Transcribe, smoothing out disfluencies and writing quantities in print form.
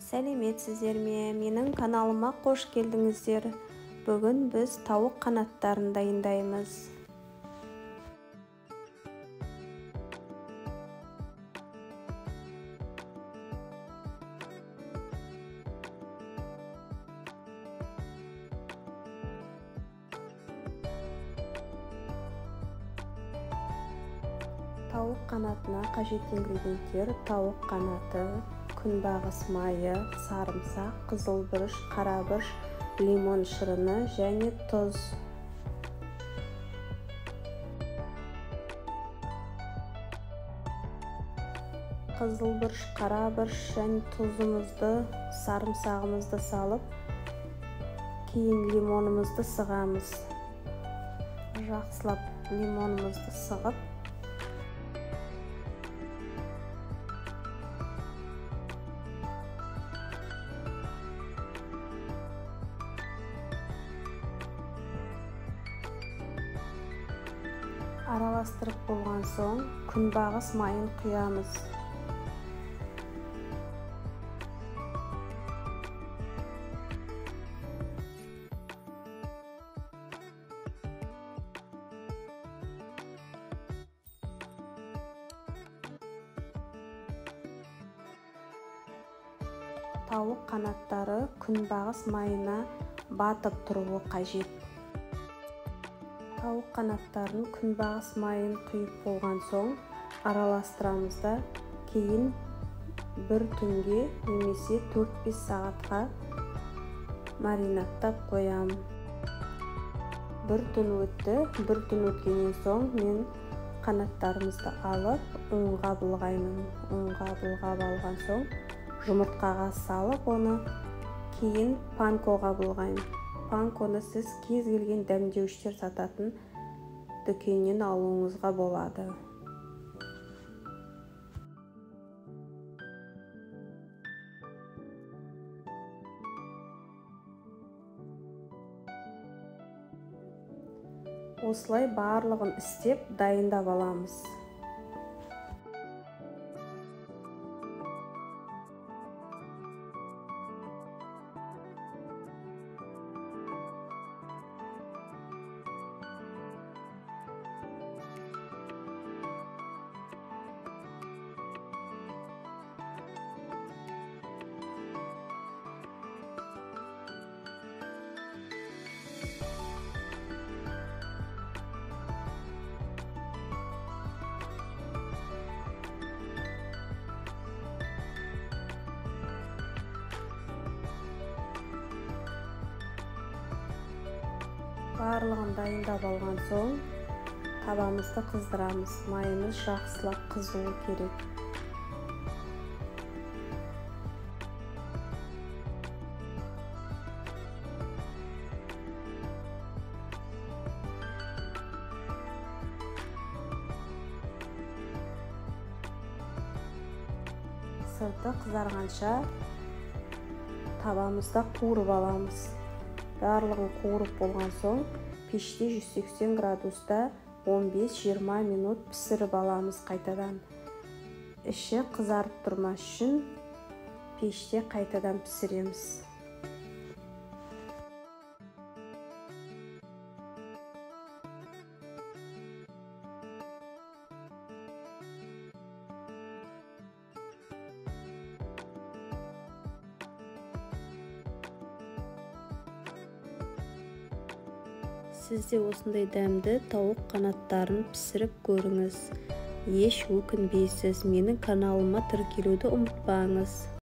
Сәлеметсіздер ме? Менің каналыма қош келдіңіздер. Бүгін біз тауық қанаттарын дайындаймыз. Тауық қанатына қажет ингредиенттер: тауық қанаты, күнбағыс майы, сарымсақ, қызыл бұрыш, қара бұрыш, лимон шырыны және тұз. Қызыл бұрыш, қара бұрыш және тұзымызды, сарымсағымызды салып, кейін лимонымызды сығамыз. Жақсылап лимонымызды сығып, араластырып болған соң күнбағыс майын құямыз. Тауық қанаттары күнбағыс майына батып тұруы қажет. Тауық қанаттарын күнбағыс майын құйып болған соң араластырамыз да, кейін бір түнге немесе 4-5 сағатқа маринадтап қоямын. Бір түн өтті. Бір түн өткеннен соң мен қанаттарымызды алып ұнға былғаймын. Ұнға былғап алған соң жұмыртқаға салып, оны кейін панкоға былғаймын. Панконы сіз кез келген дәмдеуіштер сататын дүкеннен алуыңызға болады. Осылай барлығын істеп дайындап аламыз. Барлығын дайындап алған соң табамызды қыздырамыз. Майымыз жақсылап қызуы керек. Сырты қызарғанша табамызда қуырып аламыз. Барлығын қуырып болған соң пеште 180 градуста 15-20 минут пісіріп аламыз қайтадан. Іші қызарып тұрмас үшін пеште қайтадан пісіреміз. Сіз де осындай дәмді тауық қанаттарын пісіріп көріңіз. Еш өкінбейсіз. Менің каналыма тіркелуді ұмытпаңыз.